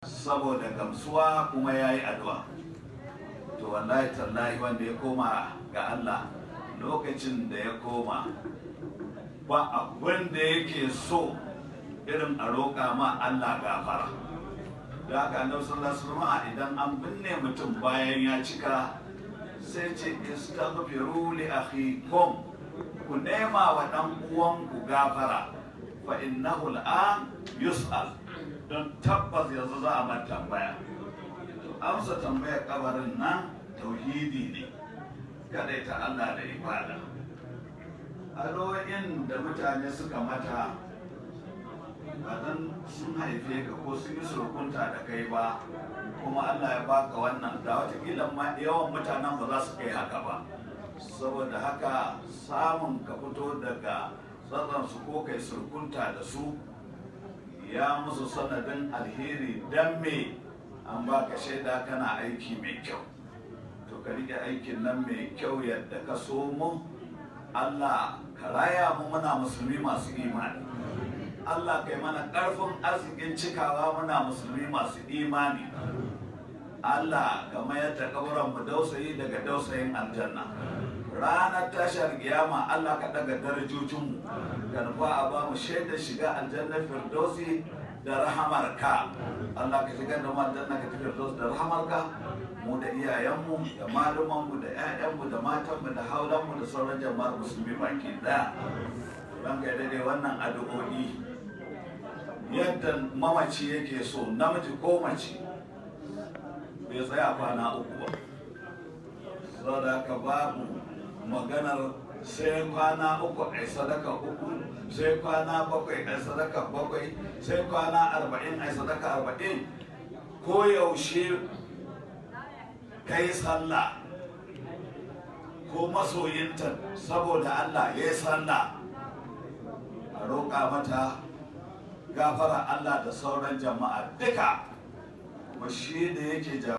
Saboda gamsuwa kuma ya yi addu'a. To, wallahi tallahi, wanda ya koma ga Allah, lokacin da ya koma, ba abin da yake so irin a roƙa ma Allah gafara. Da haka Annabi sallallahu alaihi wasallam, idan an binne mutum bayan ya cika, sai ce: "Istaghfiru li akhikum", ku nema wa dan uwanku gafara, "fa innahu al'an yus'al", don tabbas yanzu za a mar tambaya. To, amsa tambayar kabarin nan tauhidi ne, ta Allah da ibada. Addu'o'in da mutane suka mata, ba dan sun haife ka ko sun yi surukunta da kai ba, kuma Allah ya baka wannan, da watakila yawan mutanen ba za su kai haka ba. Saboda haka, samun ka fito daga tsatsansu ko kai surukunta da su ya musu sanadin alheri. Dan me? An baka shaida kana aiki mai kyau. To, ka rike aikin nan mai kyau yadda ka so mu. Allah ka raya mu muna musulmi masu imani. Allah kai mana ƙarfin arzikin cikawa muna musulmi masu imani. Allah ka mayar da kaburan mu dausayi daga dausayin aljanna. Ranar tashar kiyama, Allah ka daga darajojinmu, ka nufa a ba mu shaidar shiga aljanna firdausi da rahamarka. Allah ka shigar da mu aljanna ka firdausi da rahamarka, mu da iyayenmu da malumanmu da 'ya'yanmu da matanmu da haulanmu da sauran jama'ar musulmi baki daya. Ranka ya daidai, wannan addu'o'i yadda mamaci yake so, namiji ko mace, bai tsaya kwana 3 ba. Saboda haka, babu maganar sai kwana 3 a sadaka 3, sai kwana 7 a sadaka 7, sai kwana 40 a sadaka 40. Ko yaushe kai sallah ko masoyinta saboda Allah ya yi sallah, a roƙa mata gafara Allah da sauran jama'a duka, kuma shi da yake